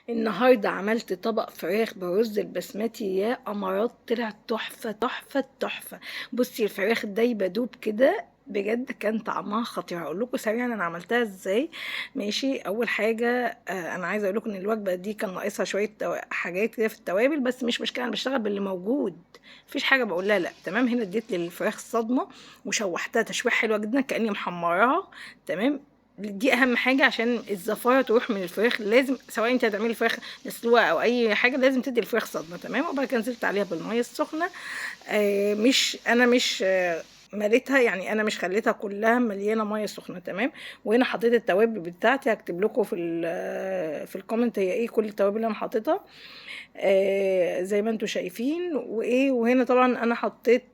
النهاردة عملت طبق فراخ بالرز البسمتي يا قمرات، طلع تحفة تحفة تحفة. بصي الفراخ دايبة دوب كده، بجد كان طعمها خطير. هقول لكم سريعا انا عملتها ازاي. ماشي، اول حاجة انا عايزه اقول لكم ان الوجبة دي كان ناقصها شوية حاجات كده في التوابل، بس مش مشكلة، انا بشتغل باللي موجود، مفيش حاجة بقول لها لا. تمام، هنا اديت للفراخ صدمة وشوحتها تشويح حلوة جدا كاني محمراها. تمام، دي اهم حاجة عشان الزفاره تروح من الفراخ، لازم سواء انت هتعملي فراخ مسلوقة او اي حاجة لازم تدي الفراخ صدمة. تمام، وبعد كده نزلت عليها بالمية السخنة. مش انا مش مليتها، يعني انا مش خليتها كلها مليانة مية سخنة. تمام، وهنا حطيت التوابل بتاعتي، هكتب لكم في ال comment هي ايه كل التوابل اللي انا حاططها، زي ما انتم شايفين. وهنا طبعا انا حطيت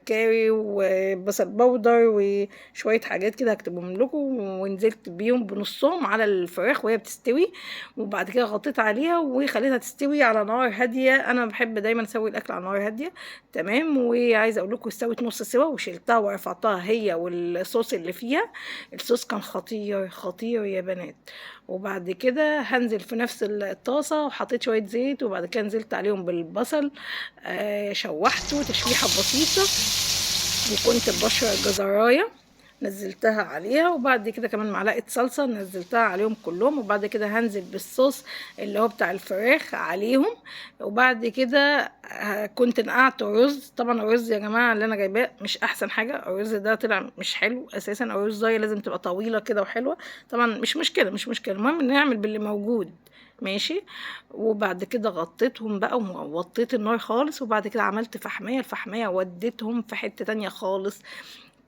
كاري وبصل بودر وشوية حاجات كده هكتبهم لكم، ونزلت بيهم بنصهم على الفراخ وهي بتستوي، وبعد كده غطيت عليها وخليتها تستوي على نار هادية. انا بحب دايما اسوي الاكل على نار هادية. تمام، وعايزه اقول لكم استوت نص سوا، وشلتها ورفعتها هي والصوص اللي فيها. الصوص كان خطير خطير يا بنات. وبعد كده هنزل في نفس الطاسه وحطيت شوية زيت، وبعد كده نزلت عليهم بالبصل، شوحته تشويحه بسيطة، وكنت بشر الجزرايه نزلتها عليها، وبعد كده كمان معلقه صلصه نزلتها عليهم كلهم، وبعد كده هنزل بالصوص اللي هو بتاع الفراخ عليهم. وبعد كده كنت نقعت الرز. طبعا الرز يا جماعة اللي انا جايباه مش احسن حاجة، الرز ده طلع مش حلو اساسا، الرز ده لازم تبقى طويلة كده وحلوه. طبعا مش مشكلة مش مشكلة، المهم نعمل باللي موجود. ماشي، وبعد كده غطيتهم بقى ووطيت النار خالص، وبعد كده عملت فحمية. الفحمية وديتهم في حتة تانية خالص،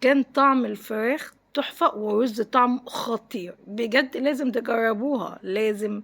كان طعم الفراخ تحفة والرز طعمه خطير بجد، لازم تجربوها لازم.